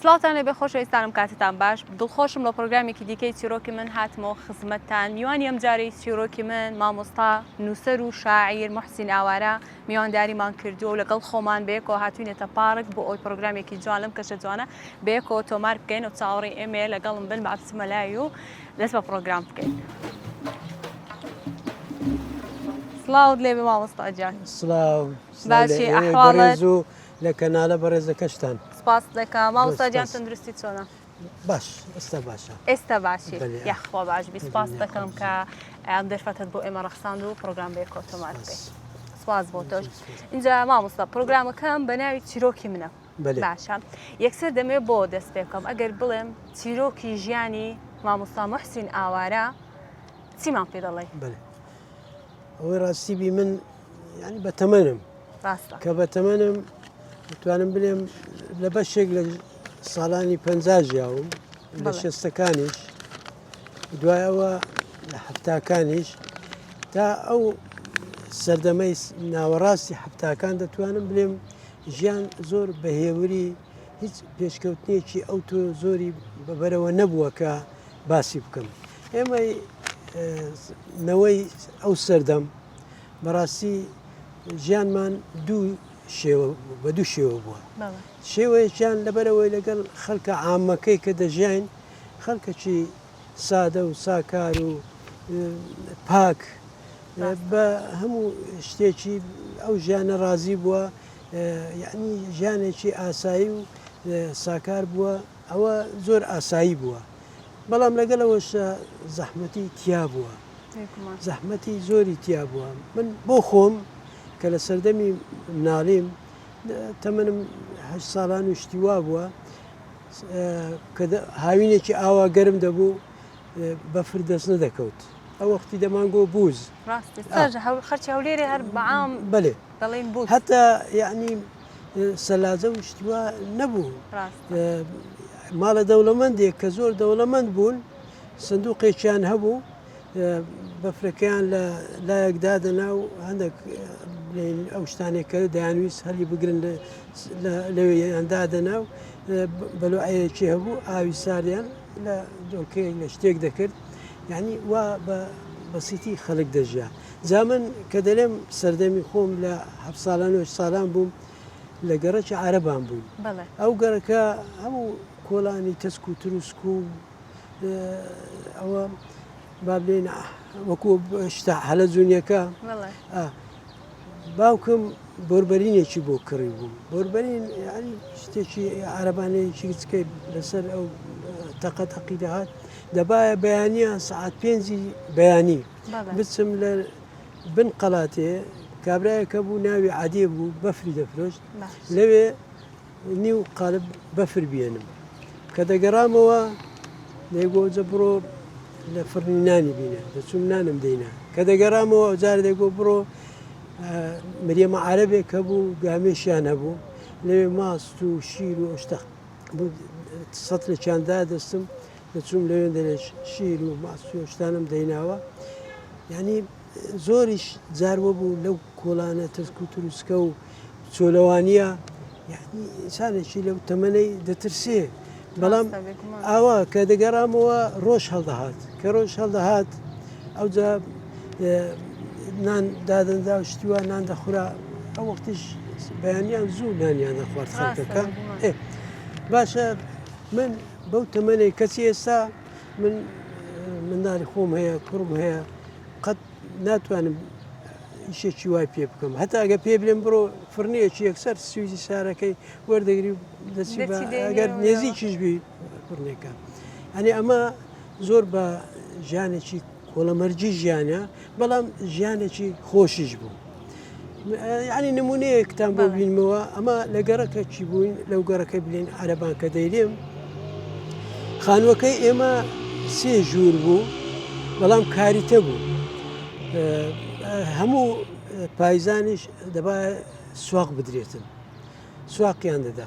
سڵاوتان لێبێ خۆشەویستانم کاتتان باش دڵخۆشم لە پرۆگرامێکی دیکەی چیرۆکی من هاتمەوە خزمەتتان میوانی ئەم جارەی چیرۆکی من مامۆستا نووسەر و شاعیر محسین ئاوارە میوانداریمان کردووە و لەگەڵ خۆمان بەیەکەوە هاتوینەتە پارک بۆ ئەوی پرۆگرامێکی جوان لەم کەشە جوانە بەیەکەوە تۆمار بکەین و چاوەڕێی ئێمەیە لەگەڵم بن با بچمە لای و دەست بە پرۆگرام بکەین. سڵاوت لێبێ مامۆستا گیان. سڵاو باشی ئەحواڵت؟ لە کەنالە بەڕێزەکەشتان. سپاست دەکەم مامۆستا گیان تەندروستی چۆنە؟ باش ئێستا باشە. ئێستا باشی یاخوا باش بی سپاس دەکەم کە ئەم دەرفەتت بۆ ئێمە ڕەخساند و پرۆگرام بەیەکەوە تۆمار بکەین. سپاس بۆ تۆش. اینجا مامۆستا پرۆگرامەکەم بە ناوی چیرۆکی منە. باشە یەکسەر دەمەوێت بۆ دەست پێ بکەم ئەگەر بڵێم چیرۆکی ژیانی مامۆستا محسین ئاوارە چیمان پێ دەڵێ؟ ئەوەی ڕاستی بی من یعنی بە تەمەنم ڕاستە کە بە تەمەنم دەتوانم بلێم لە بەشێک لە ساڵانی پەنجا ژیاوم لە شێستەکانیش دوای ئەوە لە هەفتاکانیش تا ئەو سەردەمەی ناوەڕاستی هەفتاکان دەتوانم بلێم ژیان زۆر بە هێوری هیچ پێشکەوتنێکی ئەو تۆ زۆری بەبەرەوە نەبووە کە باسی بکەم ئێمەی نەوەی ئەو سەردەم بەڕاستی ژیانمان دوو شێوە بە دوو شێوە بووە شێوەیەکیان لەبەرەوەی لەگەڵ خەڵکە عامەکەی کە دەژیاین خەڵکەکی سادە و ساکار و پاک بە هەموو شتێکی ئەو ژیانە ڕازی بووە یعنی ژیانێکی ئاسایی و ساکار بووە ئەوە زۆر ئاسایی بووە بەڵام لەگەڵ ئەوەشا زەحمەتی تیا بووە زەحمەتی زۆری تیا بووە من بۆ خۆم کە لە سەردەمی مناڵیم تەمەنم هە ساڵان و شتی وا بووە کە هاوینێکی ئاوا گەرم دەبوو بەفر دەست نەدەکەوت ئەو وەختی دەمانگۆ بوز خەرچی هەولێرێ هەر بەعام بەێ دەڵێن بوو هەتا یعنی سەلاجە و شتی وا نەبوو. ماڵە دەوڵەمەندێک کە زۆر دەوڵەمەند بوون سندوقێکیان هەبوو بەفرەکەیان لە لایەک دادەنا و هەندێک ئەو شتانێک کە دەیانویست هەلی بگرن لەوێیان دادەنا و بەلوعەیەکی هەبوو ئاوی ساردیان لە دۆکەیەک لە شتێک دەکرد یعنی وا بە بەسیتی خەڵک دەژیا جا من کە دەلێم سەردەمی خۆم لە هەفت ساڵان و هەشت ساڵان بووم لە گەڕەکی عەرەبان بووین ئەو گەڕەکە هەموو کۆڵانی تەسک و تروسک و ئەوە با بلێن وەکو شتە هەلە جوونیەکە باوکم بۆربەرینێکی بۆ کڕی بوو بۆربەرین یعنی شتێکی عربانەیەکی چکەی لەسەر ئەو تەقە تەقی دەهات دەبایە بەیانیان سەعات پێنجی بەیانی بچم لە بن قەڵاتێ کابرایەک هەبوو ناوی عەدێ بوو بەفری دەفرۆشت لەوێ نیو قالب بەفر بێنم کە دەگەڕامەوە دەیگۆجە بڕۆ لە فڕنی نانی بینە دەچوم نانم دەینا کە دەگەڕامەوە ئەوجار دەگۆ بڕۆ مریەمە عەرەبێک هەبوو گامێشیان هەبوو لەوێ ماست و شیر و شتە سەترێکیان دادەستم دەچووم لەوێندەرێش شیر و ماست و شتانم دەیناوە یعنی زۆریش جار وەبوو لەو کۆڵانە تەسک و تروسکە و چۆلەوانیە یعنی ئینسانێکی لەو تەمەنەی دەترسێ بەڵام ئاوا کە دەگەڕامەوە ڕۆژ هەڵدەهات کە ڕۆژ هەڵدەهات ئەوجا نان دادەنرا و شتیوا نان دەخورا ئەو وەختیش بەیانیان زوو نانیان دەخوارد خەڵکەکە باشە من بەو تەمەنەی کەچی ئێستا من منداڵی خۆم هەیە کوڕم هەیە قەت ناتوانم ئیشێکی وای پێ بکەم هەتا ئەگە پێ بلێم بڕۆ فڕنیەکی یەکسەر سویزی سارەکەی وەردەگری و دەچی ئەگەر نێزیکیش بی فڕنێکە ئەنی ئەمە زۆر بە ژیانێکی کۆڵەمەرگی ژیانە بەڵام ژیانێکی خۆشیش بوو. یعنی نمونەیەکتان بۆ بینمەوە ئەمە لە گەڕەکە چی بووین لەو گەڕەکە بلێن عەرەبان کە دەیلێم خانووەکەی ئێمە سێ ژوور بوو بەڵام کاریتە بوو هەموو پایزانیش دەبا سواق بدرێتن سواقیان دەدا.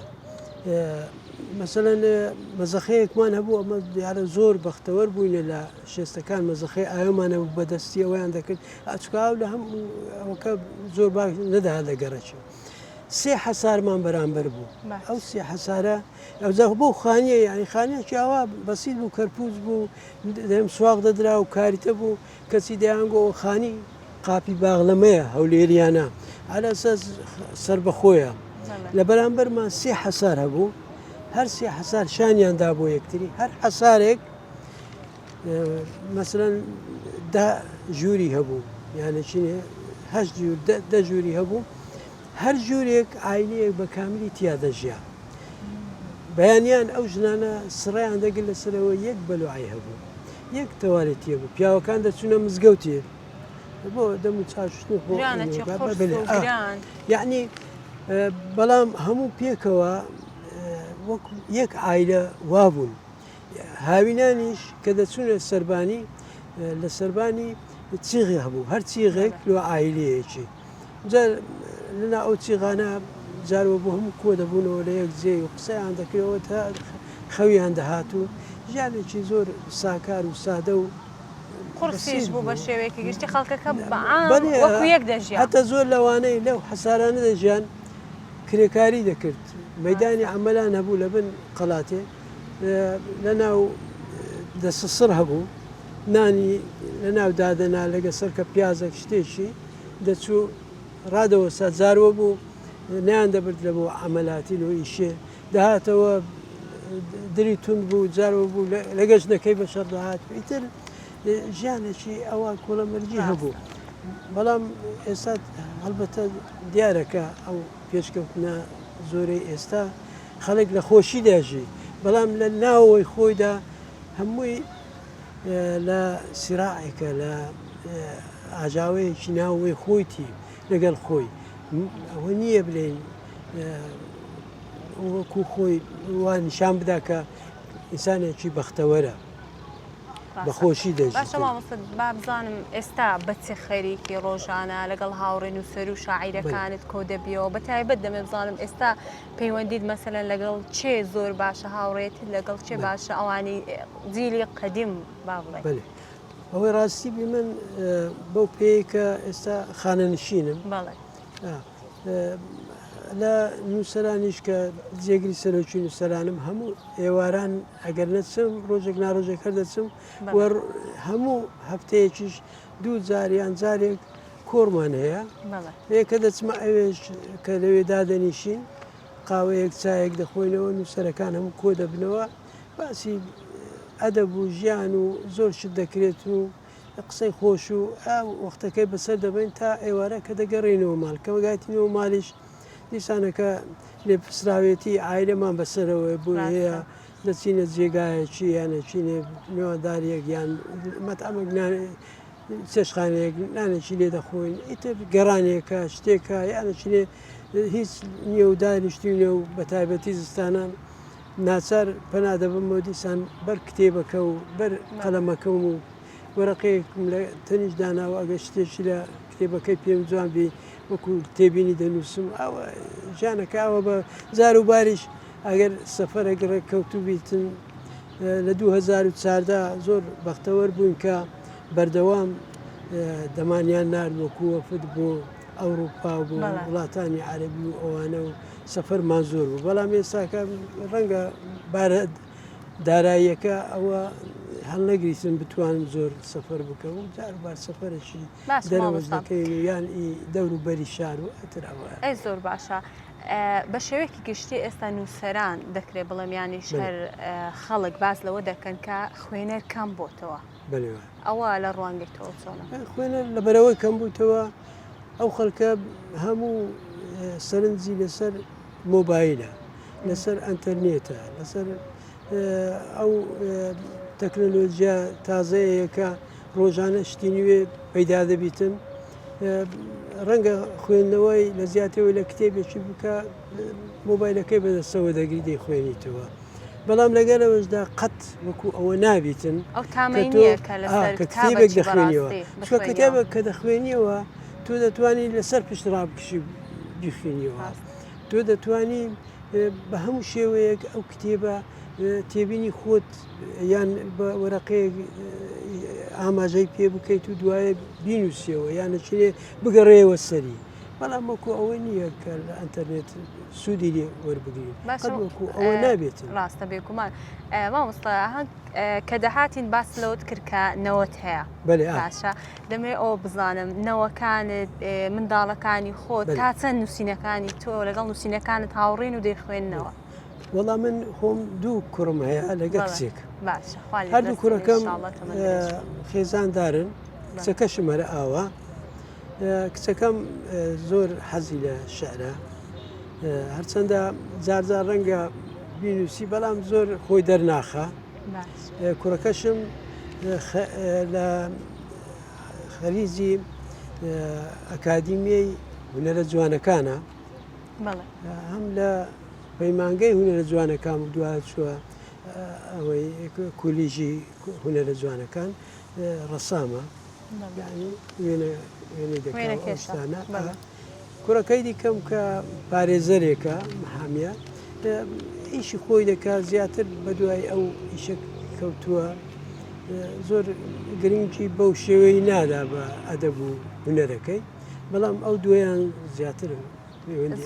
مەسەلەن مەزەخەیەکمان هەبوو ئەمە دیارە زۆر بەختەوەر بووینە لە شێستەکان مەزەخەی ئاومان هەبوو بەدەستی ئەویان دەکرد ئەچکاو لە هەم ئەوەکە زۆر باش نەدەهات لە گەڕەکی. سێ حەسارمان بەرامبەر بوو. ئەو سێ حەسارە ئەوجا بۆ خانیە یانی خانیەکی ئاوا بەسیت بوو کەرپوچ بوو دەم سواق دەدرا و کاریتە بوو کەچی دەیانگۆ ئەو خانی قاپی باغلەمەیە هەولێریانە على ئەساس سەربەخۆیە لە بەرامبەرمان سێ حەسار هەبوو هەر سێ حەسار شانیان دا بۆ یەکتری هەر حەسارێک مەسەلەن دە ژووری هەبوو یانە چینێ هەشت ژوور دە ژووری هەبوو هەر ژوورێک عایلەیەک بە کاملی تیا دەژیا بەیانیان ئەو ژنانە سڕیان دەگرت لەسەرەوە یەک بەلوعەی هەبوو یەک تەوالێتیە بوو پیاوەکان دەچوونە مزگەوتێ بۆ دەم و چاوشتن خۆ ژیانێکی قورس و گران. یعنی بەڵام هەموو پێکەوە وەک یەک عایلە وابوون هاوینانیش کە دەچوونە سەربانی لە سەربانی چیغی هەبوو هەر چیغێک لۆ عایلەیەکی جا لەنا ئەو چیغانە جارەوە بۆ هەموو کۆ دەبوونەوە لە یەک جێ و قسەیان دەکرەوە تا خەویان دەهات و ژیانێکی زۆر ساکار و سادە و قورسیش بوو بە شێوەیەکی گشتی خەڵکەکە بە عام وەکو یەک دەژیا. هەتا زۆر لەوانەی لەو حەسارانە دەژیان کرێکاری دەکرد مەدانی عەمەلان هەبوو لە بن قەڵاتێ لە ناو دەسەسڕ هەبوو نانی لە ناو دادەنا لەگە سەرکە پیازێک شتێکی دەچوو ڕادەوەستا جاروە بوو نیان دەبرد لە بۆ عەمەلاتی لۆ ئیشێ دەهاتەوە دری توند بوو جارەوە بوو لەگە ژنەکەی بە شەڕ دەهات ئیتر ژیانێکی ئەوە کۆڵەمەرگی هەبوو بەڵام ئێستا هەڵبەتە دیارەکە ئەو پێشکەوتنە زۆرەی ئێستا خەڵک لە خۆشی دەژی بەڵام لە ناوەوەی خۆیدا هەمووی لە سیراعێکە لە ئاژاوەیەکی ناوەوەی خۆیتی لەگەڵ خۆی ئەوە نییە بلێن وەکو خۆی وا نیشان بدا کە ئینسانێکی بەختەوەرە بەخۆشی دەژی. باشە مامۆستا با بزانم ئێستا بە چ خەریکی ڕۆژانە لەگەڵ هاوڕێ نووسەر و شاعیرەکانت کۆ دەبیەوە بە تایبەت دەمێ بزانم ئێستا پەیوەندیت مەسەلەن لەگەڵ چێ زۆر باشە هاوڕێتت لەگەڵ چێ باشە ئەوانی جیلی قەدیم با بڵێ. بەلێ ئەوەی ڕاستی بی من بەو پێیە کە ئێستا خانەنشینم بەڵێ لە نووسەرانیش کە جێگری سەرۆکی نووسەرانم هەموو ئێواران ئەگەر نەچم ڕۆژێک ناڕۆژێک هەر دەچم هەموو هەفتەیەکیش دوو جار یان جارێک کۆڕمان هەیە کە دەچمە ئەوێش کە لەوێ دادەنیشین قاوەیەک چایەک دەخۆینەوە نووسەرەکان هەموو کۆ دەبنەوە باسی ئەدەب و ژیان و زۆر شت دەکرێت و قسەی خۆش و ئەو وەختەکەی بەسەر دەبەین تا ئێوارە کە دەگەڕێینەوە ماڵ کە گاتینەوە ماڵیش دیسانەکە لێپرسراوێتی عایلەمان بەسەرەوەی بۆی هەیە دەچینە جێگایەکی یان دەچینە میوانداریەک یان مەتعەمێک نان چێشخانەیەک نانێکی لێ دەخۆین ئیتر گەڕانێکە شتێکە یان دەچینێ هیچ نییە و دانیشتوینە و بە تایبەتی زستانان ناچار پەنا دەبمەوە دیسان بەر کتێبەکە و بەر قەلەمەکەم و وەرەقەیەکم لە تەنیش داناوە ئەگەر شتێکی لە کتێبەکەی پێم جوان بی وەکو تێبینی دەنووسم ئەوە ژیانەکە ئەوە بە جار و باریش ئەگەر سەفەرێک ڕێککەوتوو بیتن لە 2014 زۆر بەختەوەر بووین کە بەردەوام دەمانیان نارد وەکو وەفد بۆ ئەوروپا و بۆ وڵاتانی عەربی و ئەوانە و سەفەرمان زۆر بوو بەڵام ئێستاکە ڕەنگە بارە داراییەکە ئەوە هەڵنەگریتن بتوانم زۆر سەفەر بکەم و جار بار سەفەرێکی دەرەوەش دەکەین و یان ئی دەور و بەری شار و ئەتر ئەوە. ئەی زۆر باشە بە شێوەیەکی گشتی ئێستا نووسەران دەکرێ بڵێم یانیش هەر خەڵک باس لەوە دەکەن کە خوێنەر کەم بۆتەوە ئەوە لە ڕوانگەی تۆوە چۆنە؟ خوێنەر لەبەرەوەی کەم بوویتەوە ئەو خەڵکە هەموو سەرنجی لەسەر مۆبایلە لەسەر ئەتەرنێتە لەسەر ئەو تەکنەلۆژیا تازەیە کە ڕۆژانە شتی نوێ پەیدا دەبیتن ڕەنگە خوێندنەوەی لە زیاتەوەی لە کتێبێکی بکە مۆبایلەکەی بەدەستەوە دەگری دەیخوێنیتەوە بەڵام لەگەلەوەشدا قەت وەکو ئەوە نابیتن ئەو تامەی نییە کە لەسەر کە کتێبێک دەخوێنیەوە چونکە کتێبێک کە دەخوێنیەوە تۆ دەتوانی لەسەر پشت ڕابکشی بیخوێنیەوە تۆ دەتوانی بە هەموو شێوەیەک ئەو کتێبە تێبینی خۆت یان بە وەرەقەیەک ئاماژەی پێ بکەیت و دوایە بینوسیەوە یان نەچێ بگەڕێەوە سەری. بەڵام وەکو ئەوە نییە کە لە ئەتەرنێت سوودی لێ وەربگرین وەکو ئەوە نابێت. ڕاستە بێگومان مامۆستا کە دەهاتین باس لەوت کرد کە نەوەت هەیە باشە دەمێ ئەو بزانم نەوەکانت منداڵەکانی خۆ تا چەند نووسینەکانی تۆ لەگەڵ نووسینەکانت هاوڕێن و دەیخوێندنەوە. وەڵا من خۆم دوو کوڕم هەیە لەگە کچێک هەردوو کوڕەکەم خێزاندارن کچەکەشم هەرە ئاوا کچەکەم زۆر حەزی لە شعرە هەرچەندە جارجار ڕەنگە بینوسی بەڵام زۆر خۆی دەرناخە کوڕەکەشم لە خەریجی ئەکادیمیەی هونەرە جوانەکانە هەم لە پەیمانگەی هونەرە جوانەکان و دوا چووە ئەوەی کولیژی هونەرە جوانەکان ڕەسامە کوڕەکەی دیکەم کە پارێزەرێکە محامیە ئیشی خۆی دەکات زیاتر بە دوای ئەو ئیشە کەوتووە زۆر گرنگی بەو شێوەی نادا بە ئەدەب و هونەرەکەی بەڵام ئەو دویان زیاتر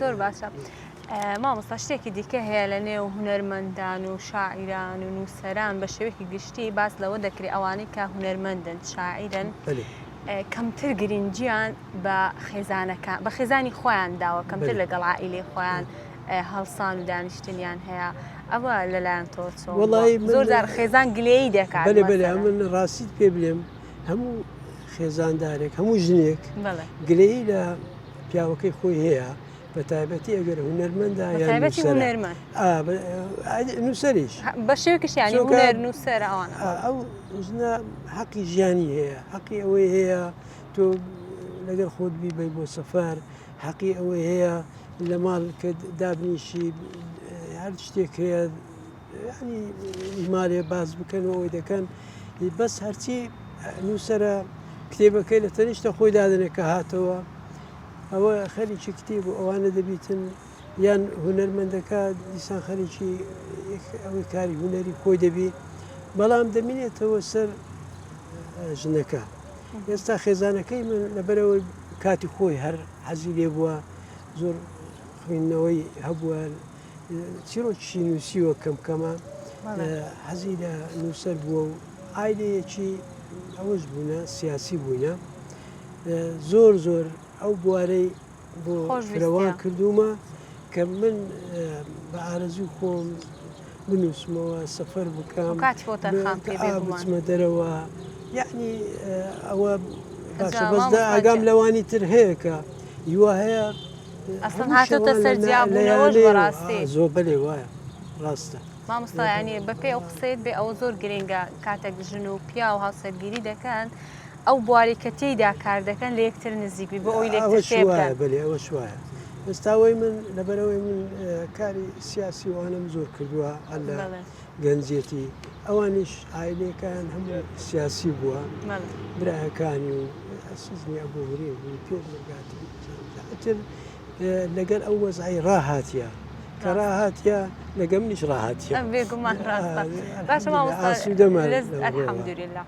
زۆر باشە مامۆستا شتێکی دیکە هەیە لە نێو هونەرمەندان و شاعیران و نووسەران بە شێوەیەکی گشتی باس لەوە دەکرێت ئەوانەی کە هونەرمەندن شاعیرن کەمتر گرنگیان بە خێزانەکان بە خێزانی خۆیان داوە کەمتر لەگەڵ عائیلەی خۆیان هەڵسان و دانیشتنیان هەیە ئەوە لەلایەن تۆ چۆن زۆر جار خێزان گلەیی دەکات بەێ بەێ من ڕاستیت پێ بلێم هەموو خێزاندارێک هەموو ژنێک گلەیی لە پیاوەکەی خۆی هەیە بە تایبەتی ئەگەر هونەرمەندە یان نووسەرە. نووسەریش بە شێوەیەکیش یانی هونەر نووسەر ئەوانە. ئەو ژنە حەقی ژیانی هەیە حەقی ئەوەی هەیە تۆ لەگەڵ خۆت بیبەی بۆ سەفەر حەقی ئەوەی هەیە لە ماڵ کە دابنیشی هەر شتێک هەیە ینی مالێ باز بکەن و ئەوەی دەکەن بەس هەرچی نووسرە کتێبەکەی لە تەنیشتە خۆی دادنێ کە هاتەوە ئەوە خەریکی کتێب و ئەوانە دەبیتن یان هونەرمەندەکە دیسان خەریکی ئەوەی کاری هونەری خۆی دەبی بەڵام دەمینێتەوە سەر ژنەکە ئێستا خێزانەکەی من لەبەرەوەی کاتی خۆی هەر حەزی لێ بووە زۆر خوێندنەوەی هەبووە چیرۆکیشی نووسیوە کەم کەمە حەزی لە نووسەر بووە و ئایلەیەکی ئەوەش بوونە سیاسی بووینە زۆر زۆر ئەو بوارەی بۆ فرەوان کردوومە کە من بە ئارەزوو خۆم بنووسمەوە سەفەر بکەم بچمە دەرەوە یعنی ئەوە باشە بەس ئاگام لەوانی تر هەیە کە هیوا هەیە ئەسڵەن هاتۆتە سەر جیابوونەوەش بەڕاستی زۆر بەلێ وایە ڕاستە مامۆستا ینی بەپێ ئەو قسەیت بێ ئەوە زۆر گرنگە کاتێک ژن و پیا و هاوسەرگیری دەکەن ئەو بواری کە تێیدا کار دەکەن لە یەکتر نزیک بی بۆ ئەوی لێکتر تێبگەن بەلێ ئەوەش وایە ئێستا وەی من لەبەرەوەی من کاری سیاسی وانم زۆر کردووە هەر لە گەنجێتی ئەوانیش عایلەکەیان هەموو سیاسی بووە برایەکانی و سزنی ئەبوو هورێ بوو پێشمەرگاتی ئیتر لەگەل ئەو وەزعی ڕاهاتە کە ڕاهاتە لەگە منیش ڕاهاتە بێگومان ڕاستە باشە مامۆستا الحمدلله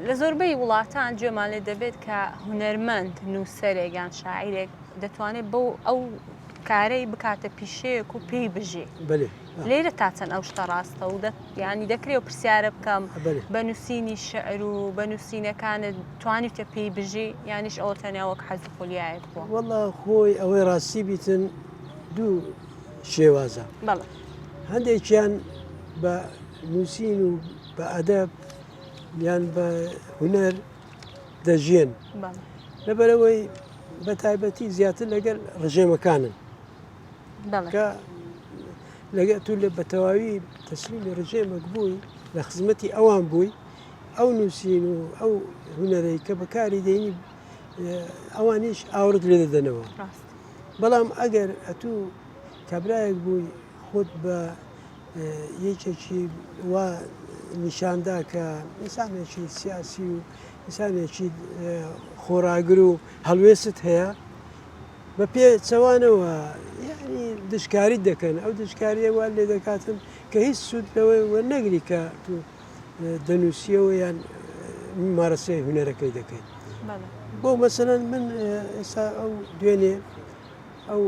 لە زۆربەی وڵاتان گوێمان لێ دەبێت کە هونەرمەند نووسەرێک یان شاعیرێک دەتوانێت بەو ئەو کارەی بکاتە پیشەیەک و پێی بژی لێرە تا چەند ئەو شتە ڕاستە و ینی دەکرێ و پرسیارە بکەم بە نووسینی شعر و بە نووسینەکانت توانیتە پێی بژی یانیش ئەوە تەنیا وەک حەز و خولیایەک بووە؟ وەڵا خۆی ئەوەی ڕاستی بیتن دوو شێوازە هەندێکیان بە نووسین و بە ئەدەب یان بە هونەر دەژیێن لەبەرەوەی بە تایبەتی زیاتر لەگەل ڕژێمەکانن کە لەگە تو لە بەتەواوی تەسلیمی ڕژێمەک بووی لە خزمەتی ئەوان بووی ئەو نووسین و ئەو هونەرەی کە بەکاری دێنی ئەوانیش ئاورت لێ دەدەنەوە بەڵام ئەگەر ئەتوو کابرایەک بووی خۆت بە یەکێکی وا نیشاندا کە ئینسانێکی سیاسی و ئینسانێکی خۆراگر و هەڵوێست هەیە بە پێچەوانەوە یعنی دشکاریت دەکەن ئەو دشکاریە وا لێ دەکاتن کە هیچ سوود لەوەی وەرنەگری کە تو دەنووسیەوە یان ممارەسەی هونەرەکەی دەکەیت. بۆ مەسەلەن من ئێستا ئەو دوێنێ ئەو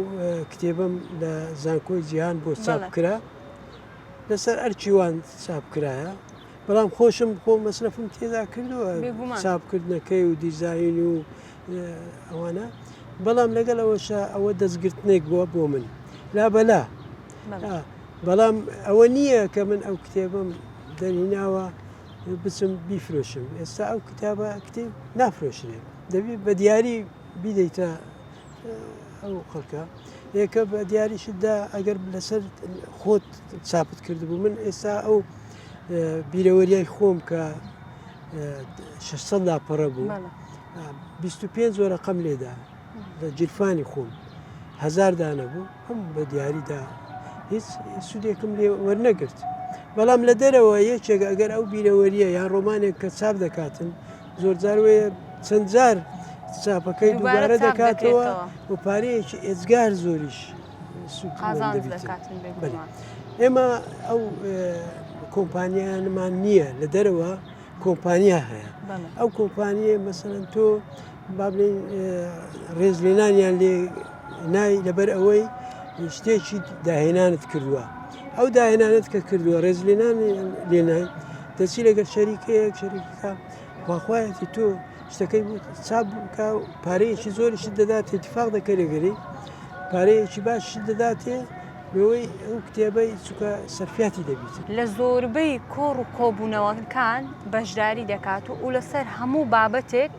کتێبم لە زانکۆی جیهان بۆ چاپ کرا لەسەر ئەرکی وان چاپ کرایە بەڵام خۆشم خۆ مەسرەفم تێدا کردووە چاپکردنەکەی و دیزین و ئەوانە بەڵام لەگەڵ ئەوەشە ئەوە دەستگرتنێک بووە بۆ من لا بەلا بەڵام ئەوە نییە کە من ئەو کتێبم دەرهیناوە بچم بیفرۆشم ئێستا ئەو کتابە کتێب نافرۆشرێت دەبی بە دیاری بیدەیتە ئەو خەڵکە یەکە بە دیاریشتدا ئەگەر لەسەر خۆت چاپت کردبوو من ئێستا ئەو بیرەوەریای خۆم کە 600 لاپەڕە بوو 25 وەرەقەم لێدا لە جیرفانی خۆم هزار دانە بوو هەم بە دیاریدا هیچ سوودێکم لێ وەرنەگرت بەڵام لە دەرەوە یەکێک ئەگەر ئەو بیرەوەریە یان ڕۆمانێک کە چاپ دەکاتن زۆر جار وەیە چەند جار چاپەکەی دووبارە دەکاتەوە و پارەیەکی ئێجگار زۆریش ئێمە ئەو کۆمپانیانمان نییە لە دەرەوە کۆمپانیا هەیە ئەو کۆمپانیە مەسەرەن تۆ با بڵێین ڕێزلێنانیان لێ نای لەبەر ئەوەی شتێکی داهێنانت کردووە ئەو داهێنانت کە کردووە ڕێزلێنان لێ نای دەچی لەگەر شەریکەیەک شەریکەکە خواخوایەتی تۆ شتەکەی چاپ بکە و پارەیەکی زۆریشت دەدات اتفاق دەکە لەگەری پارەیەکی باشت دەداتێ لەوەی ئەو کتێبەی چکە سەرفیاتی دەبیت. لە زۆربەی کۆڕ و کۆبوونەوەکان بەشداری دەکات و و لەسەر هەموو بابەتێک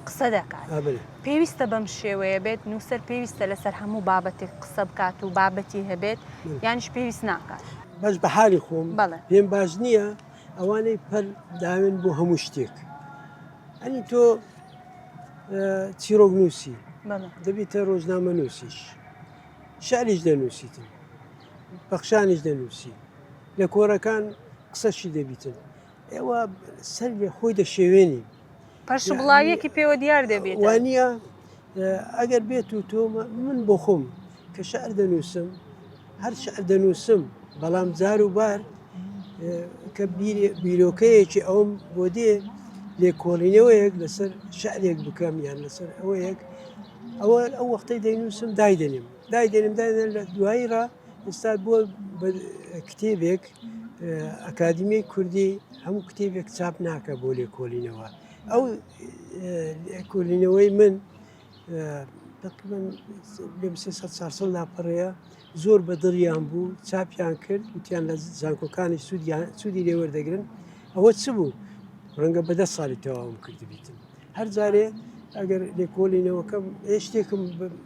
قسە دەکات. پێویستە بەم شێوەیە بێت؟ نووسەر پێویستە لەسەر هەموو بابەتێک قسە بکات و بابەتی هەبێت یانیش پێویست ناکات؟ بەس بە حالی خۆم پێم باش نییە ئەوانەی پەل داوێن بۆ هەموو شتێک. ئەنی تۆ چیرۆک نووسی دەبیتە ڕۆژنامە نووسیش. شعریش دەنووسیتن، پەخشانیش دەنووسی، لە کۆڕەکان قسەشی دەبیتن، ئێوە سەر لێ خۆی دەشێوێنی. پەرشوبڵاوییەکی پێوە دیار دەبێت. وانییە؟ ئەگەر بێت و تۆ من بۆ خۆم کە شعر دەنووسم، هەر شعر دەنووسم، بەڵام جار و بار کە بیرۆکەیەکی ئەوم بۆ دێ لێکۆڵینەوەیەک لەسەر شعرێک بکەم یان لەسەر ئەوەیەک ئەوە ئەو وەختەی دەینووسم دایدەنێم دایدەنێم دایدەنێم لە دوایی ڕا ئێستا بووە کتێبێک ئەکادیمیای کوردی هەموو کتێبێک چاپ ناکە بۆ لێکۆلینەوە ئەو لێکۆلینەوەی من تقریبا لێم 300 لاپەڕەیە زۆر بە دڵیان بوو چاپیان کرد وتیان لە زانکۆکانی سوودیان سوودی لێوەردەگرن ئەوە چ بوو ڕەنگە بە دە ساڵی تەواوم کردبیتن هەر جارێ ئەگەر لێکۆڵینەوەکەم شتێکم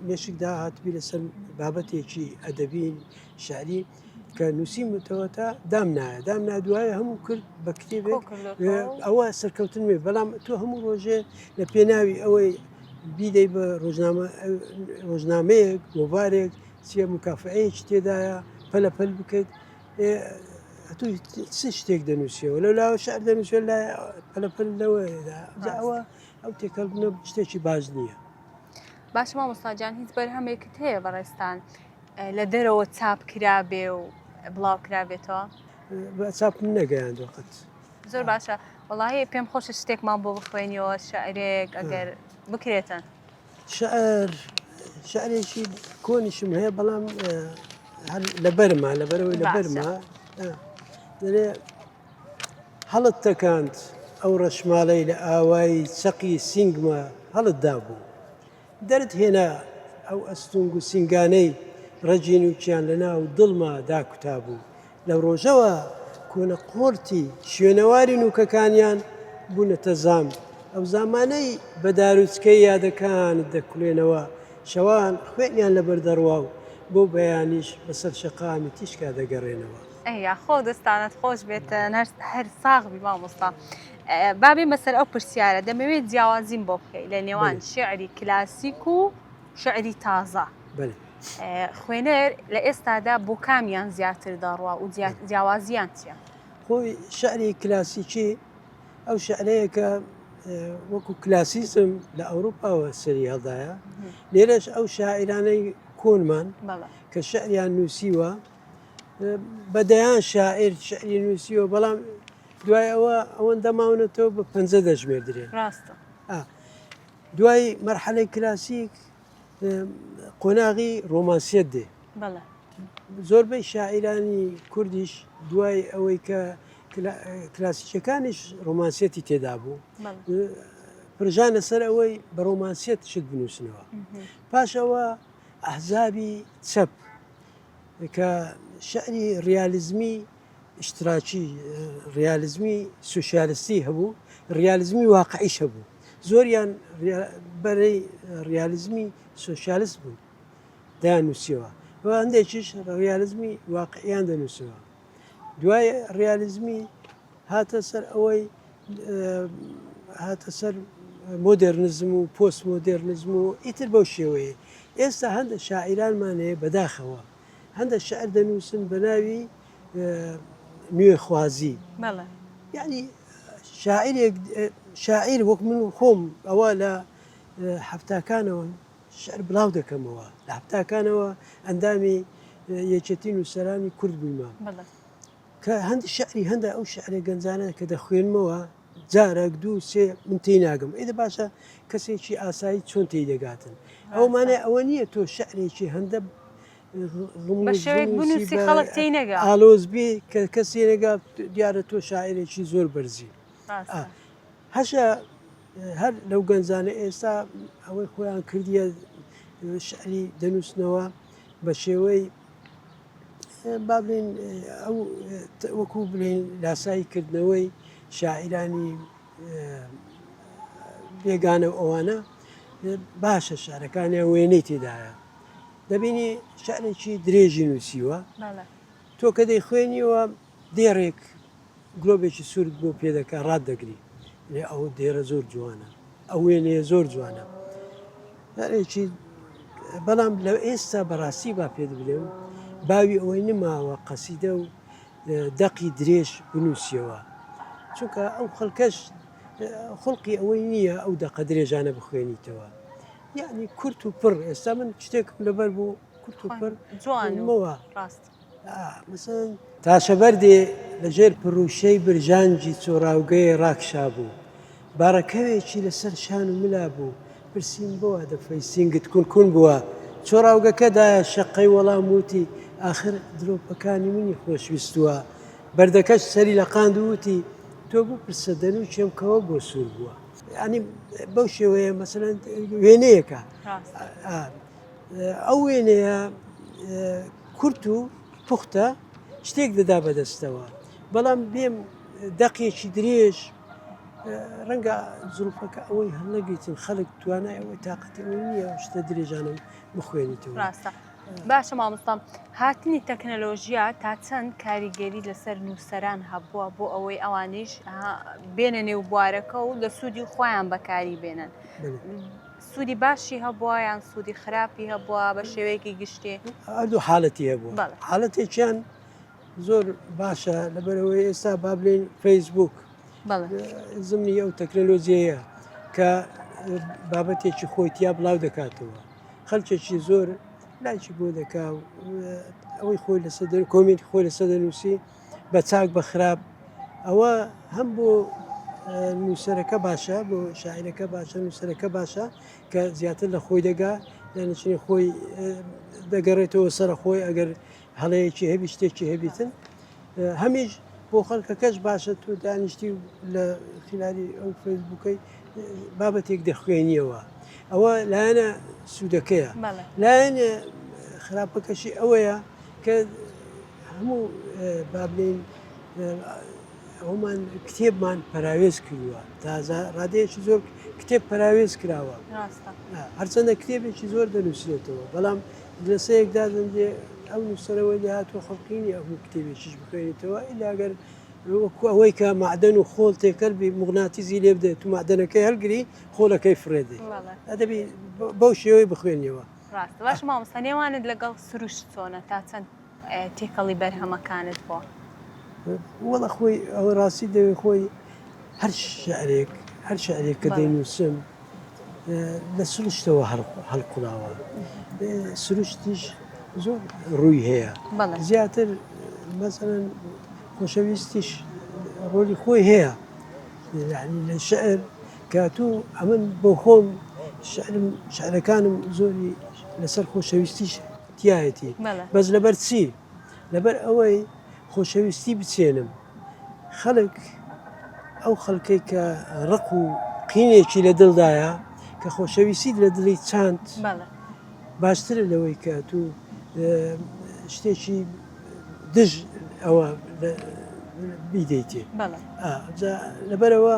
مێشکدا هاتبی لەسەر بابەتێکی ئەدەبی شعری کە نووسیمتەوە تا دامنایە دامنا دوایە هەموو کرد بە کتێبێک ئەوە سەرکەوتن بێ بەڵام تۆ هەموو ڕۆژێ لە پێناوی ئەوەی بیدەی بە ڕۆژنامە ڕۆژنامەیەک گۆڤارێک چیە مکافەیەکی تێدایە پەلەپەل بکەیت ئەتوو چ شتێک دەنووسیەوە لەو لاوە شعر دەنووسێ لای پەلەپەل لەوەدا ئەوە ئەو تێکەڵبوونە شتێکی باش نییە. باش مامۆستا جان هیچ بەرهەمێکت هەیە بەڕێزتان لە دەرەوە چاپ کرابێ و بڵاو کرابێتەوە؟ بە چاپم نەگەیاندوە قەت. زۆر باشە وەڵاهی پێم خۆشە شتێکمان بۆ بخوێنیەوە شعرێک ئەگەر بکرێتن. شعر شعرێکی کۆنیشم هەیە بەڵام هەر لەبەرما لەبەرەوەی لەبەرما دەێ هەڵت تەکاند ئەو ڕەشماڵەی لە ئاوایی چەقی سینگمە هەڵت دابوو دەرت هێنا ئەو ئەستونگ و سینگانەی ڕەگی نووکیان لە ناو دڵما داکوتابوو لەو ڕۆژەوە کۆنە قۆرتی شوێنەواری نووکەکانیان بوونەتە زام، ئەو زامانەی بە داروچکەی یادەکانت دەکوڵێنەوە، شەوان خوێنیان لەبەر دەڕوا و بۆ بەیانیش بەسەر شەقامی تیشکا دەگەڕێنەوە. ئەی یاخۆ دەستانت خۆش بێتن هەر ساغ بی مامۆستا. با بێمە سەر ئەو پرسیارە دەمەوێت جیاوازیم بۆ بکەی لە نێوان شیعری کلاسیک و شیعری تازە. بەلێ. خوێنەر لە ئێستادا بۆ کامیان زیاتر دەڕوا و جیاوازیان چییە؟ خۆی شعری کلاسیکی ئەو شعرەیە کە وەکو کلاسیزم لە ئەوروپاوە سەری هەڵدایە لێرەش ئەو شاعیرانەی کۆنمان کە شعریان نووسیوە بە دەیان شاعیر شعری نووسیوە بەڵام دوای ئەوە ئەوەندە ماونەتەوە بە پەنجە دەژمێردرێن ڕاستە. دوای مەرحەلەی کلاسیک قۆناغی ڕۆمانسیەت دێ. زۆربەی شاعیرانی کوردیش دوای ئەوەی کە کلاسیکەکانیش ڕۆمانسیەتی تێدا بوو پرژانە سەر ئەوەی بە ڕۆمانسیەت شت بنووسنەوە. پاشەوە ئەحزابی چەپ کە شعری ڕیالیزمی ئیشتراکی، ڕیالیزمی سوسیالیستی هەبوو، ڕیالیزمی واقعیش هەبوو. زۆریان بەرەی ڕیالیزمی سوسیالیست بوون دەیان نووسیەوە و هەندێکیش ڕیالیزمی واقعیان دەنووسەوە. دوای ڕیالیزمی هاتە سەر ئەوەی هاتە سەر مۆدێرنزم و پۆست مۆدێرنزم و ئیتر بەو شێوەیە. ئێستا هەندێک شاعیرانمان هەیە بەداخەوە هەندێک شعر دەنووسن بە ناوی نوێخوازی یعنی شاعرێک شاعیر وەک من خۆم ئەوە لە هەفتاکانەوە شعر بڵاو دەکەمەوە لە هەفتاکانەوە ئەندامی یەکێتی نووسەرانی کورد بوویمە کە هەندی شعری هەندە ئەو شعرە گەنجانە کە دەخوێنمەوە جارەک دوو سێ من تێی ناگەم ئیدە باشە کەسێکی ئاسایی چۆن تێی دەگاتن ئەو مانای ئەوە نییە تۆ شعرێکی هەندە بە شێوەیەک بنووسی خەڵک تێی نەگا ئالۆز بێ کە کەسی نەگا دیارە تۆ شاعرێکی زۆر بەرزی هەشە هەر لەو گەنجانە ئێستا ئەوەی خۆیان کردیە شعری دەنووسنەوە بە شێوەی با بڵێین ئەو وەکو بڵێین لاسایی کردنەوەی شاعیرانی بێگانە و ئەوانە باشە شعرەکانیان وێنەی تێدایە دەبینی شعرێکی درێژی نووسیوە تۆ کە دەیخوێنیەوە دێڕێک گلۆبێکی سوورت بۆ پێ دەکا ڕات دەگری لێ ئەو دێرە زۆر جوانە ئەو وێنەیە زۆر جوانە هەرێکی بەڵام لە ئێستا بەڕاستی با پێت بلێم باوی ئەوەی نماوە قەسیدە و دەقی درێژ بنووسیەوە چونکە ئەو خەڵکەش خڵقی ئەوەی نییە ئەو دەقە درێژانە بخوێنیتەوە یعنی کورت و پڕ ئێستا من شتێکم لەبەر بوو کورت و پڕ جوانەوە ڕاست تاشەبەردێ لە ژێر پڕووشەی برژانگی چۆڕاوگەیێ ڕاکشابوو. باڕەکەوێکی لە سەر شان و ملا بوو. پرسیم بۆ وا دەفەی سینگت کون کون بووە؟ چۆڕاوگەکە دایە شەققەی وەڵام وتی، ئاخر دڵۆپەکانی منی خۆش ویستووە. بەردەکەش سەری لەقاند و وتی، تۆ بپرسە دەنووکێم کەوە بۆ سوور بووە. یانی بەو شێوەیە مەسەلەن وێنەیەکە. ئەو وێنەیە کورت و پوختە شتێک دەدا بەدەستەوە بەڵام بێم دەقێکی درێژ ڕەنگە زروفەکە ئەوەی هەڵنەگریتن خەڵک توانای ئەوەی تااقەتی ئەوەی نییە شتە درێژانە بخوێنیتەوە ڕاستە باشە مامۆستام هاتنی تەکنەلۆژیا تا چەند کاریگەری لەسەر نووسەران هەبووە بۆ ئەوەی ئەوانیش بێنە نێو بوارەکە و لە سوودی خۆیان بەکاری بێنن سوودی باشی هەبووە یان سوودی خراپی هەبووە بە شێوەیەکی گشتی؟ هەردوو حالەتی هەبووە حالەتێکیان زۆر باشە لەبەرەوەی ئێستا با بلین فەیسبوک زمنی ئەو تەکنەلۆژیەیە کە بابەتێکی خۆی تیا بڵاو دەکاتەوە خەلکێکی زۆر لایکی بۆ دەکا ئەوەی خۆی لەسەر comment خۆی لەسەر دەنووسی بە چاک بە خراپ ئەوە هەم بۆ نووسەرەکە باشە بۆ شاعرەکە باشە نووسەرەکە باشە کە زیاتر لە خۆی دەگا یانچنی خۆی دەگەڕێتەوە سەر خۆی ئەگەر هەڵەیەکی هەبی شتێکی هەبیتن هەمیش بۆ خەڵکەکەش باشە تۆ دانیشتی لە خلاری ئەو فەیسبووکەی بابەتێک دەخوێنیەوە ئەوە لایەنە سوودەکەیە لایەنە خراپەکەشی ئەوەیە کە هەموو با بلێین ئەومان کتێبمان پەراوێز کردووە تازە ڕادەیەکی زۆر کتێب پەراوێز کراوە هەرچەندە کتێبێکی زۆر دەنووسرێتەوە بەڵام لەسەیەکدا دەندێ ئەو نووسەرەوەی لێهاتووە خەڵقینی ئەو کتێبێکیش بخوێنیتەوە ئیلاگەر وەکو ئەوەی کە معدەن و خۆڵ تێکەل بی مغناتیزی لێ بدەێت و معدەنەکەی هەڵگری خۆڵەکەی فڕێدەی ئەدەبی بەو شێوەی بخوێنیەوە ڕاستە باش مامۆستا نێوانت لەگەڵ سروشت چۆنە تا چەند تێکەڵی بەرهەمەکانت بووە؟ وەڵا خۆی ئەوە ڕاستی دەوێ خۆی هەر شعرێک هەر شعرێک کە دەینووسم لە سروشتەوە هەڵقوڵاوە سروشتیش زۆر ڕووی هەیە زیاتر مەسەلەن خۆشەویستیش ڕۆلی خۆی هەیە یعنی لە شعر کە تو ئەمن بۆ خۆم. شعرم شعرەکانم زۆری لەسەر خۆشەویستیش تایەتی بەس لەبەر چی لەبەر ئەوەی خۆشەویستی بچێنم خەڵک ئەو خەڵکەی کە ڕق و قینێکی لە دڵدایە کە خۆشەویستیت لە دڵی چاند باشترە لەوەی کە تو شتێکی دژ ئەوە بیدەیتێ لەبەرەوە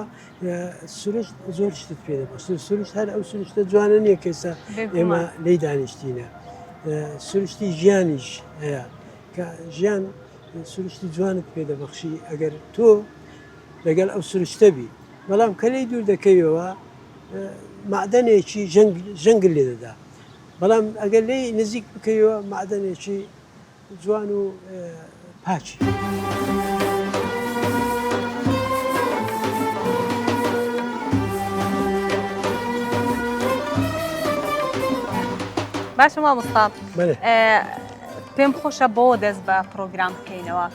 سروشت زۆر شتت پێ دەبەخشێت سروشت هەر ئەو سروشتە جوانە نییە کە ئێستا ئێمە لێی دانیشتینە سروشتی ژیانیش هەیە کە ژیان سروشتی جوانت پێ دەبەخشی ئەگەر تۆ لەگەڵ ئەو سروشتە بی بەڵام کە لێی دوور دەکەویەوە معدەنێکی ژەنگ لێ دەدا بەڵام ئەگەر لێی نزیک بکەیەوە معدەنێکی جوان و پاکی. باشە مامۆستا پێم خۆشە بۆ دەست بە پرۆگرام بکەینەوە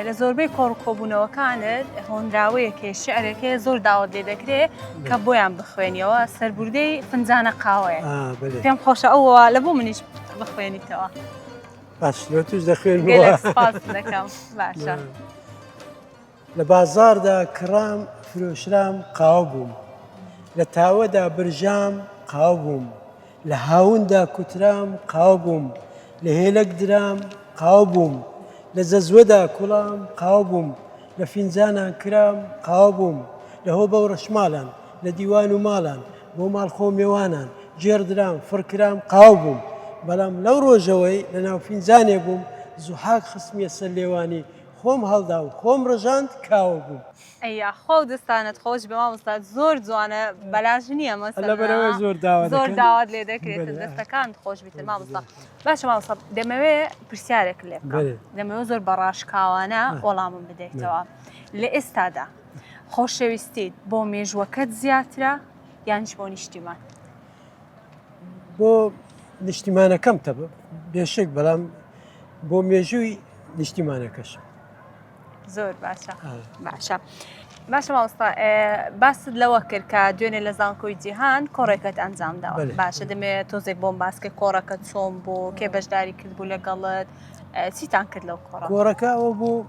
لە زۆربەی کۆڕ کۆبوونەوەکانت هۆنراوەیەکێ شعرێکێ زۆر داوت لێ دەکرێت کە بۆیان بخوێنیەوە سەربوردەی فنجانە قاوەیە پێم خۆشە ئەوە لە بۆ منیش بخوێنیتەوە. باش لۆ توش دەخوێنمەوە. سپاست دەکەم باشە. لە بازاڕدا کڕام فرۆشرام قاوە بووم لە تاوەدا برژام قاوە بووم لە هاوندا کوترام قاوە بووم لە هێلەک درام قاوە بووم لە جەزوەدا کوڵام قاوە بووم لە فینجانان کرام قاوە بووم لە هۆبە و ڕەشماڵان لە دیوان و ماڵان بۆ ماڵ خۆ مێوانان گێڕدرام فڕکرام قاو بووم بەڵام لەو ڕۆژەوەی لە ناو فینجانێ بووم زوحاک خستمیە سەر لێوانی خۆم هەڵدا و خۆم ڕژاند کاوە بووم. ئەی یاخوا و دەستانت خۆش بێ مامۆستا زۆر جوانە بەلاش نییە مەسەلەن لەبەرئەوەی زۆر داوا زۆر داوات لێ دەکرێت دەستەکانت خۆش بیتن مامۆستا باشە مامۆستا دەمەوێ پرسیارێک لێ بکەم دەمەوێ زۆر بە ڕاشکاوانە وەڵامم بدەیتەوە لە ئێستادا خۆشەویستیت بۆ مێژووەکەت زیاترە یانیش بۆ نیشتیمان؟ بۆ نیشتیمانەکەم تە بێشک بەڵام بۆ مێژووی نیشتیمانەکەشم. زۆر باشە باشە. باشە مامۆستا باست لەوە کرد کە دوێنێ لە زانکۆی جیهان کۆڕێکت ئەنجام داوە باشە دەمێ تۆزێک بۆم باسکە کۆڕەکە چۆن بوو کێ بەشداری کرد بوو لەگەڵت چیتان کرد لەو کۆڕە؟ کۆڕەکە ئەوە بوو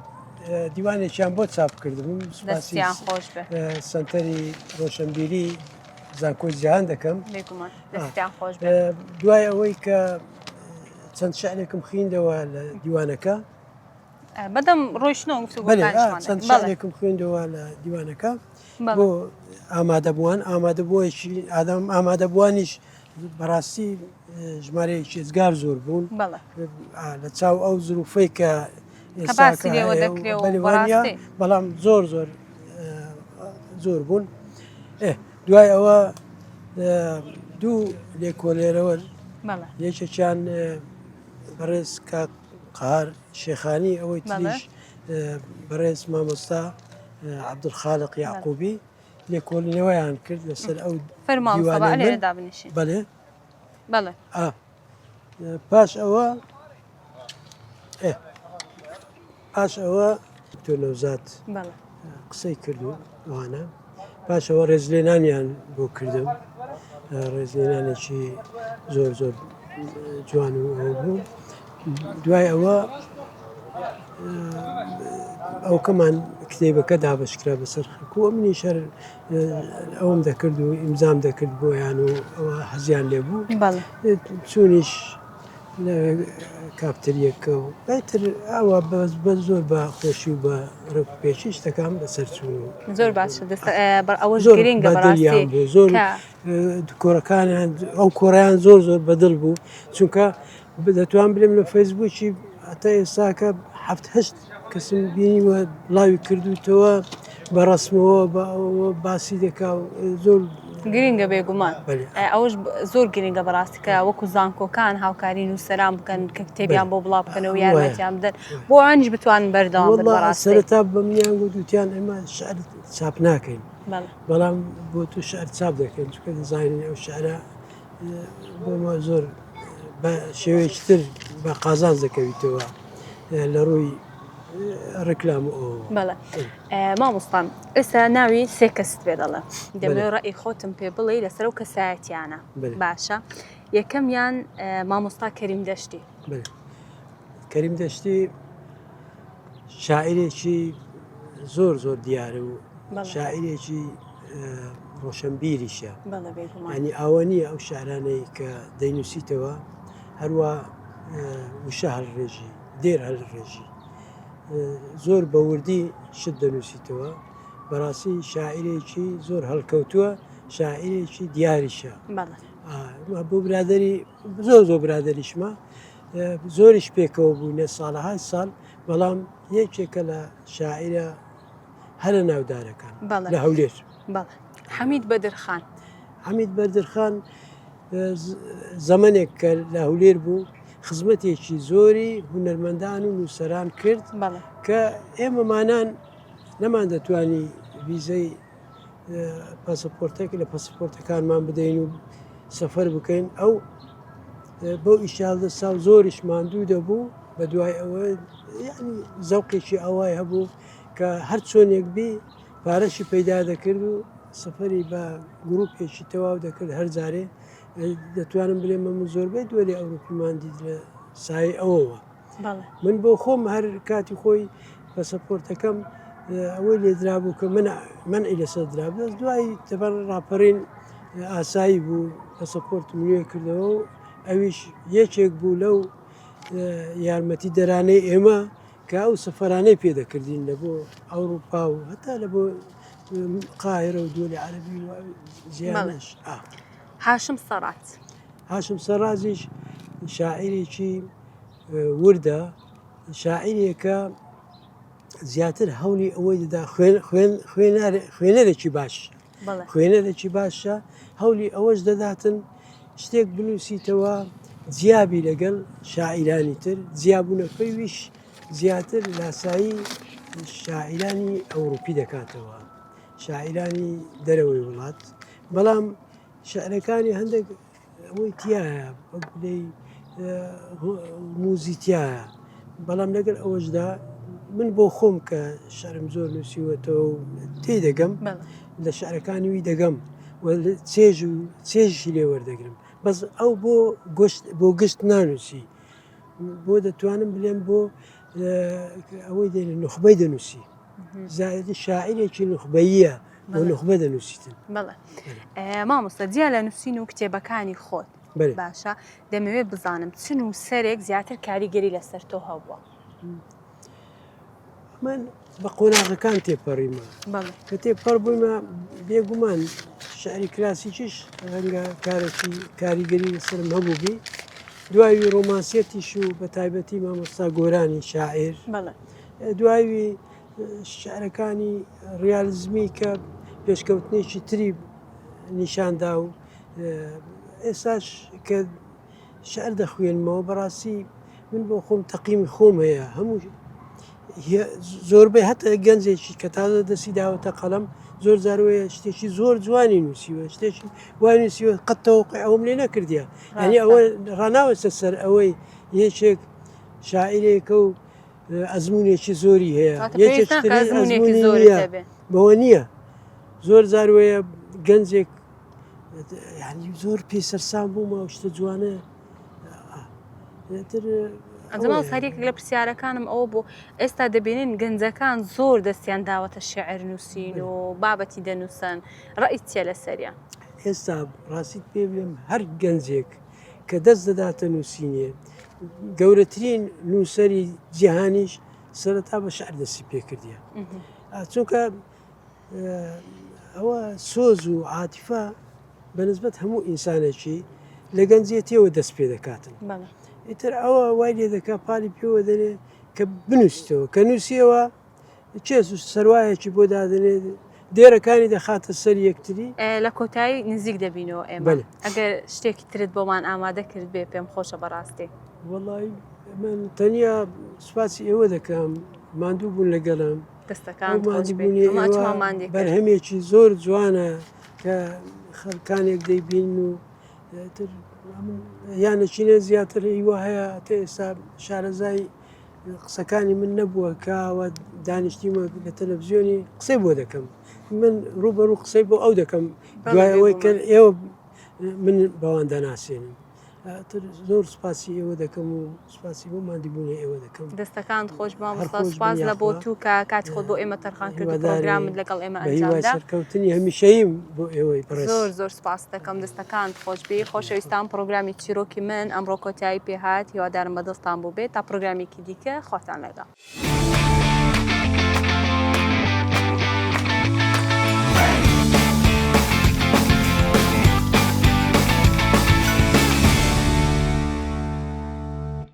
دیوانێکیان بۆ چاپ کردبووم سوپاسی خۆش بێ سەنتەری ڕۆشنبیری زانکۆی جیهان دەکەم بێگومان دەستیان خۆش بێ دوای ئەوەی کە چەند شعرێکم خویندەوە لە دیوانەکە بەدەم ڕۆیشتنەوە گفتوگۆکانیشمان چەند شعرێکم خوێندەوە لە دیوانەکە بۆ ئامادەبووان ئامادەبووەکی ئادەم ئامادەبووانیش بەڕاستی ژمارەیەکی ئێجگار زۆر بوون لە چاو ئەو زروفەی کە بەڵام زۆر زۆر زۆر بوون دوای ئەوە دوو لێکۆلێرەوە یەکێکیان بەڕێز کاک قار شێخانی ئەوەی تریش بەڕێز مامۆستا عبدالخالق یعقوبی لێکۆڵینەوەیان کرد لەسەر ئەو دیوانەی بەڵێ بەڵێ پاش ئەوە پاش ئەوە دکتۆر نەوزاد قسەی کرد و ئەوانە پاشەوە ڕێزلێنانیان بۆ کردم ڕێزلێنانێکی زۆر زۆر جوان و ئەو بوو دوای ئەوە ئەوکەمان کتێبەکە دابشکرا بەسەر خەکو منیش هەر ئەوم دەکرد و ئیمزام دەکرد بۆیان و ئەوە حەزیان لێ بوو چونیش کاپتریەکە و بەتر ئەوە بەس بە زۆر بە خۆشی و بە ڕێک پێشی شتەکان بەسەر چوون زۆر باشە ئەوە زۆر گرنگە بەڕاستی بوو زۆر کۆرەکانیان ئەو کۆڕیان زۆر زۆر بەدڵ بوو چونکە دەتوان بلێم لە فەیسبووکی هەتا ئێستاکە حەفت هەشت کەسم بینیوە بڵاوی کردوتەوە بە ڕسمەوە بە ئەوە باسی دەکا و زۆر گرنگە بێگومان ئەوەش زۆر گرنگە بەڕاستی کە وەکو زانکۆکان هاوکاری نووسەران بکەن کە کتێبیان بۆ بڵاو بکەنەوە یارمەتیان بدەن بۆ ئەوانیش بتوانن بەردەوام بن بەڕاستی سەرەتا بە منیان گوت وتیان ئێمە شعر چاپ ناکەین بەڵام بۆ تۆ شعر چاپ دەکەین چونکە دەزانین ئەو شعرە بۆمە زۆر بە شێوەیەکی تر بە قازانج دەکەویتەوە لە ڕووی. ڕێکلام و ئەوە. بەڵێ مامۆستا ئێستا ناوی سێ کەست پێ دەڵێم دەمەوێت ڕەئی خۆتم پێ بڵێی لەسەر ئەو کەسایەتیانە باشە یەکەمیان مامۆستا کەریم دەشتی. کەریم دەشتی شاعیرێکی زۆر زۆر دیارە و شاعیرێکی ڕۆشنبیریشە ینی ئاوە نییە ئەو شعرانەی کە دەینووسیتەوە هەروە وشە هەڵڕێژی دێر هەلڕێژی زۆر بە وردی شت دەنووسیتەوە بەڕاستی شاعیرێکی زۆر هەڵکەوتووە شاعیرێکی دیاریشە بۆ برادری زۆر زۆر برادریشمە زۆریش پێکەوە بووینە ساڵەهای ساڵ بەڵام یەکێکە لە شاعیرە هەرە ناودارەکان لە هەولێر. حەمید بەدرخان. حەمید بەدرخان زەمەنێک کە لە هەولێر بوو خزمەتێکی زۆری هونەرمەندان و نووسەران کرد کە ئێمەمانان نەمان دەتوانی ویزەی پاسەپۆرتێک لە پاسەپۆرتەکانمان بدەین و سەفەر بکەین ئەو بەو ئیشال دەسا و زۆریش ماندوو دەبوو بە دوای ئەوە یعنی زەوقێکی ئەوای هەبوو کە هەر چۆنێک بی پارەشی پەیدا دەکرد و سەفەری بە گروپێکی تەواو دەکرد هەر جارێ دەتوانم بلێم من زۆربەی دوێلی ئەوروپیمان دیت لە سای ئەوەوە من بۆ خۆم هەر کاتی خۆی پەسەپۆرتەکەم ئەوەی لێدرابوو کە من منعی لەسەر درابێت دوای تەبەر ڕاپەڕین ئاسایی بوو پەسەپۆرتم نوێ کردەوە و ئەویش یەکێک بوو لەو یارمەتی دەرانەی ئێمە کە ئەو سەفەرانەی پێ دەکردین لە بۆ ئەوروپا و هەتا لە بۆ قاهرە و دوولی عەربی و زیانش هاشم سەڕات هاشم سەرازیش شاعیرێکی وردە شاعیرێکە زیاتر هەوڵی ئەوەی دەدا خوێنەرێکی باش خوێنەرێکی باشە هەولی ئەوەش دەداتن شتێک بنووسیتەوە جیابی لەگەڵ شاعیرانی تر جیابوونەکەی ویش زیاتر لاسایی شاعیرانی ئەوروپی دەکاتەوە شاعیرانی دەرەوەی وڵات بەڵام شعرەکانی هەندێک ئەوەی تایە وەک بلێی موزی تایە بەڵام لەگەل ئەوەشدا من بۆ خۆم کە شعرم زۆر نووسیوەتەوە و تێی دەگەم لە شعرەکانی وی دەگەم و چێژ و چێژی لێ وەردەگرم بەس ئەو بۆ گشت بۆ گشت نانووسی بۆ دەتوانم بلێم بۆ ئەوەی دێنە نوخبەی دەنووسی زایدی شاعیرێکی نوخبەیە بۆ نوخبە دەنووسیتن بەڵێ مامۆستا جیا لە نووسین و کتێبەکانی خۆت باشە دەمەوێت بزانم چ نووسەرێک زیاتر کاریگەری لەسەر تۆ هەبووە من بە قۆناغەکان تێپەڕیمە کە تێپەڕ بوویمە بێگومان شعری کلاسیکیش ڕەنگە کارێکی کاریگەری لەسرم هەبووبی دوایوی ڕۆمانسیەتیش و بە تایبەتی مامۆستا گۆرانی شاعیر دوایوی شعرەکانی ڕیالیزمی کە پێشکەوتنێکی تری نیشاندا و ئێستاش کە شعر دەخوێنمەوە بەڕاستی من بۆ خۆم تەقیمی خۆم هەیە هەموو زۆربەی هەتا گەنجێکی کە تازە دەستی داوەتە قەڵەم زۆر جاروەیە شتێکی زۆر جوانی نووسیوە شتێکی وای نووسیوە قەت تەوەقع ئەوم لێ نەکردیە یعنی ئەوە ڕناوەستە سەر ئەوەی یەکێک شاعیرێکە و ئەزمونێکی زۆری هەیە ئەزمونێکی زۆری بەوە نییە زۆر جاروەیە گەنجێک ینی زۆر پێ سەرسام بوومە ئەو شتە جوانە ئەجماڵ هەریەک لە پرسیارەکانم ئەوە بوو ئێستا دەبینین گەنجەکان زۆر دەستیان داوەتە شعر نووسین و بابەتی دەنووسن ڕئی چیە لەسەریان ئێستا ڕاستیت پێ بڵێم هەر گەنجێک کە دەست دەداتە نووسینێ گەورەترین نووسەری جیهانیش سەرەتا بە شعر دەستی پێکردە چونکە ئەوە سۆز و عاتیفە بە نسبەت هەموو ئینسانێکی لە گەنجێتیەوە دەست پێ دەکاتن ئیتر ئەوە وای لێ دەکا پاڵی پێوە دەنێ کە بنووسیتەوە کە نووسیەوە چێز و سەروایەکی بۆ دادنێت دێرەکانی دەخاتە سەر یەکتری لە کۆتایی نزیک دەبینەوە ئێمە ئەگەر شتێکی ترت بۆمان ئامادە کرد بێ پێم خۆشە بەڕاستی وەڵی من تەنیا سوپاسی ئێوە دەکەم ماندوو بوون لەگەڵم دەستەکان ماندووبوونی بەرهەمێکی زۆر جوانە کە خەڵکانێک دەیبین و یانەچینە زیاتر هیوا هەیە تا ئێستا شارەزای. قسەکانی من نەبووە کاوە دانیشتیمە لە تەلەڤزیۆنی قسەی بۆ دەکەم من ڕوبەڕوو قسەی بۆ ئەو دەکەم دوای ئەوەی کە ئێوە من بەوان دەناسێنن تر زۆر سوپاسی ئێوە دەکەم و سوپاسی بۆ مادیبوونی ئێوە دەکەم. دەستەکانت خۆش مامۆستا سوپاس لە بۆ تو کە کاتی خۆت بۆ ئێمە تەرخان کرد و پرۆگرامت لەگەڵ ئێمە ئەنجامدا. سەرکەوتنی هەمیشەییم بۆ ئێوەی بەڕێز. زۆر زۆر سوپاست دەکەم دەستەکانت خۆش بی. خۆشەویستان پرۆگرامی چیرۆکی من ئەمڕۆ کۆتایی پێهات هیوادارم بەدڵتان بووبێت تا پرۆگرامێکی دیکە خواتان لەگەڵ.